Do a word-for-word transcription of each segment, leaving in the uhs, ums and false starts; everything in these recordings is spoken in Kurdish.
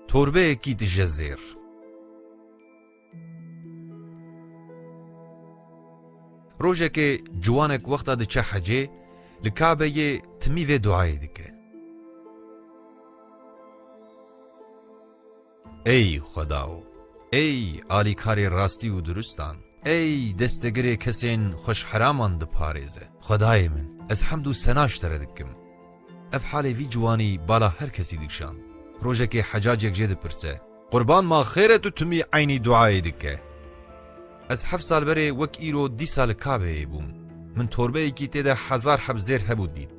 Torbeyekî dije zêr. Rojekê ciwanek wexta diçe hecê, li Kabeyê timî vê duayê dike. Ey Xwedao, ey alîkarê rastî û duristan, ey destegirê kesên xweşheraman diparêze. Xwedayê min, ez hemd û sena ji te re dikim. Ev halê vî ciwanî bala her kesî dikişand. Rojekê hecacek jê dipirse, Qurban ma xêr e, tu timî eynî duayê dike. Ez heft sal berê wek îro dîsa li Kabeyê bûm. Min torbeyekî tê de hezar heb zêr hebû dît.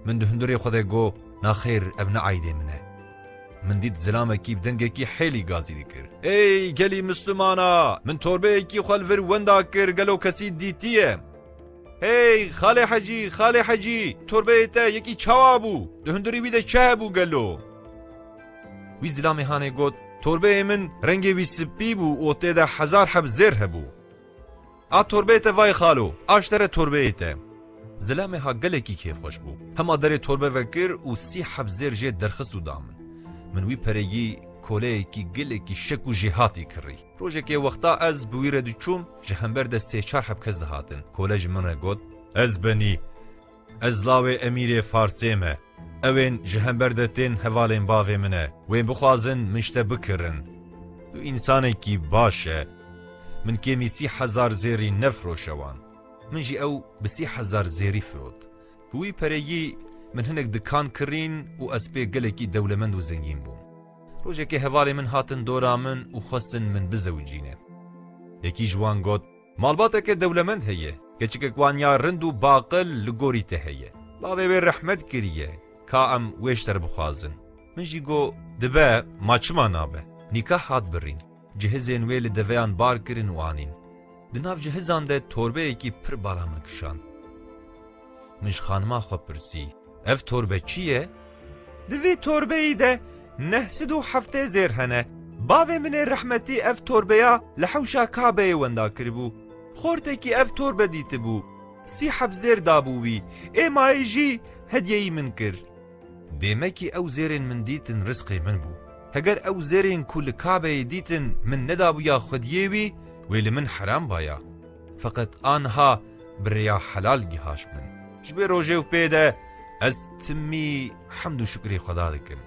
Min di hundirê xwe de got, Naxêr, ev ne eydê min e. Min dît zilamekî bi dengekî hêlî gazî dikir. Ey gelî Mislimana! Min torbeyekî xwe li vir wenda kir, gelo kesî dîtiye? Hey, Xalê Hecî, Xalê Hecî, torbeyê te yekî çawa bû? Di hundirî wî de çi hebû gelo? Wî zilamê hanê got, Torbeyê min rengê wî spî bû û tê de hezar heb zêr hebû. A torbeyê te vay xalo, a ji te re torbeyê te. Zilamê ha gelekî kêfxweş bû. Hema derê torbe vekir û sî heb zêr jê derxist û da min. Min wî pereyî koleyekî gelekî şek û jêhatî kirî. Rojekê wexta ez bi wî re diçûm, ji hember de sê çar heb kes dihatin. Kole ji min re got, Ez benî, ez lawê emîrê Farsê me. Ewên ji hember de tên hevalên bavê min e. Wên bixwazin min ji te bikirin. Tu însanekî baş e. Min kêmî sî hezar zêrî nefiroşe wan. Min jî ew bi sî hezar zêrî firot. Bi wî pereyî min hinek dikan kirîn û ez pê gelekî dewlemend û zengîn bûm. Rojekê hevalê min hatin dora min û xwestin min bizewicîne. Yekî ji wan got, Malbateke dewlemend heye, keçikek wan ya rind û baqil li gorî te heye. Bavê wê rehmet kiriye, ka em wê ji te re bixwazin. Min jî got, Dibe, ma çima nabe? Nîkah hat birîn. Cihizên wê li deveyan bar kirin û anîn. Di nav cihizan de torbeyekî pir bala min kişand. Min ji xanima xwe pirsî, Ev torbe çi ye? Di vê torbeyî de neh sed û heftê zêr hene. Bavê min ê rehmetî ev torbeya li hewşa Kabeyê wenda kiribû. Xortekî ev torbe dîtibû. Sî heb zêr dabû wî. Ê mayê jî hediyeyî min kir. Dêmekî ew zêrên min dîtin rizqê min bû. Heger ew zêrên ku li Kabeyê dîtin min nedabûya xwediyê wî, wê li min heram baya. Feqet aniha bi rêya helal gihaş min. Ji vê rojê û pê de ez timî hemd û şukrê Xweda dikim.